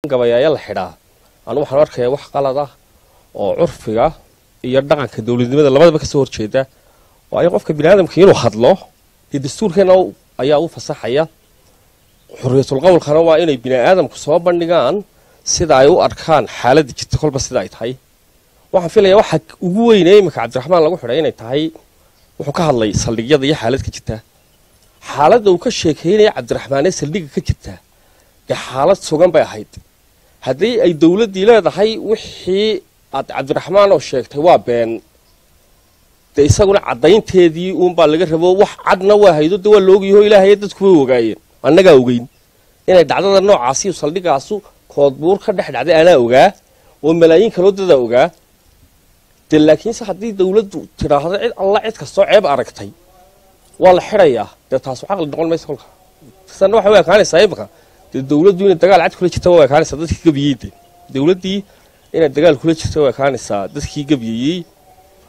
Gabayaaya la xidhaa anu waxaan arkayaa wax qalad ah oo curfiga iyo dhaqanka dowladnimada labadaba kasoo horjeeda, waayo qofka biniaadamka inuu hadlo dee dastuurkeena ayaa u fasaxaya. Xorriyatul qowlkana waa inay bini aadamku soo bandhigaan sida ay u arkaan xaaladda jirta kolba sida ay tahay. Waxaan filayaa waxa ugu weynee iminka Cabdiraxmaan lagu xidhay inay tahay wuxuu ka hadlay saldhigyada iyo xaalad ka jirta. Xaaladda uu ka sheekeynaya Cabdiraxmaan ee saldhigga ka jirta dee xaalad sugan bay ahayd. Haddii ay dowladdii leedahay wixii aad Cabdiraxmaan oo sheegtay waa been, dee isaguna caddaynteedii uunbaa laga rabo. Wax cadna waa haydo, dee waa laogyaho, ilaahay dadku way ogaayeen, annagaa ogeyn inay dhacdada noocaasi saldhigaasu Koodbuur ka dhex dhacday, anaa ogaa oo malaayiin kaloo dadaa ogaa dee. Laakiinse haddii dowladdu tidhaahdo cid alla cid kastoo ceeb aragtay waa la xidhayaa, dee taasu caqli noqon maysa. Kolka sanna waxay u ekaanaysaa imika dee dowladdu inay dagaal cad kula jirta waa ekaanaysaa dadkii gebiyey, de dowladdii inay dagaal kula jirta waa ekaanaysaa dadkii gebiyeyey.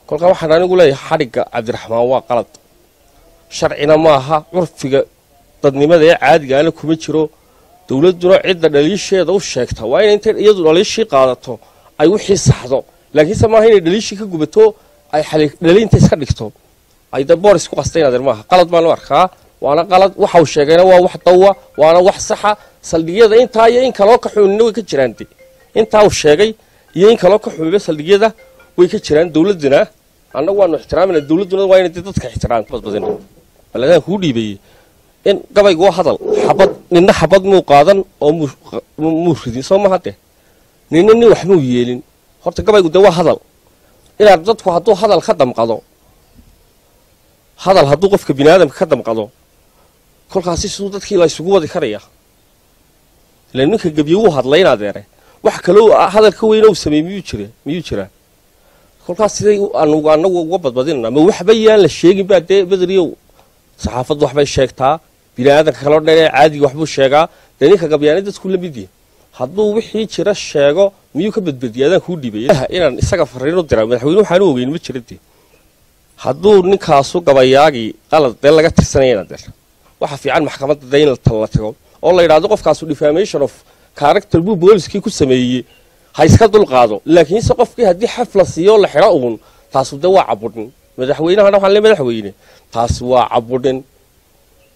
Kolkaa waxaan anigu leeyahay xadhigga Cabdiraxmaan waa qalad, sharcina maaha, curfiga dadnimada ee caadigaana kuma jiro. Dowladduna cidda dhaliisheeda u sheegta waa inay intay iyadu dhaliishii qaadato ay wixii saxdo, laakiinse maaha inay dhaliishii ka gubato, ay dhaliinta iska dhigto, ay de boor isku qastay. Inadeer maaha, qalad baan u arkaa, waana qalad. Waxa uu sheegayna waa wax dawa, waana wax saxa. Saldhigyada intaa iyo in kaloo ka xunina way ka jiraan, de intaa uu sheegay iyo in kaloo ka xumiba saldhigyada way ka jiraan. Dowladduna annagu waanu ixtiraamayna, dowladduna waa inay dadka ixtiraam badbadin. Baladaan kuu dhiibayey in gabaygu waa hadal, xabad nina xabad muu qaadan oo muu ridin, soo maha? De nina nin wax muu yeelin. Horta gabaygu dee waa hadal. Inaad dadku hadduu hadal ka damqado, hadal hadduu qofka bini aadamka ka damqado, kolkaasi siduu dadkii la isugu wadi karaya? Ila ninka gebye wuu hadlay inaadeere, wax kaloo hadal ka weyna uu sameey miyuu jira? Miyuu jiraa? Kolkaas siday anugu anagu uga badbadinana ma waxba yaan la sheegin baa dee bedriyow. Saxaafaddu waxbay sheegtaa, bini aadamka kaloo dhan ee caadiga waxbuu sheegaa. Dee ninka gabyaana dadku la mid yahay, hadduu wixii jira sheego miyuu ka badbadiya? Adaan kuu dhiibay inaan isaga fariin u diraa madaxweyne, waxaan u ogeyn ma jira. Dee hadduu ninkaasu gabayaagii qalad dee laga tirsanaya inadeer, waxa fiican maxkamadda dee in la tago oo la yidhahdo qofkaasu defamation of character buu booliskii ku sameeyey, ha iska dulqaado. Laakiinse qofkii haddii xaf la siiyo la xidho uun, taasu dee waa cabudhin. Madaxweynahana waxaan le madaxweyne, taasi waa cabudhin,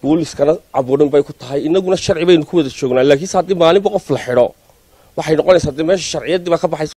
booliskana cabudhin bay ku tahay, inaguna sharci baynu ku wada joognaa. Laakiinse haddii maalinba qof la xidho waxay noqonaysaa dee meesha sharciyaddii baa ka baxaysa.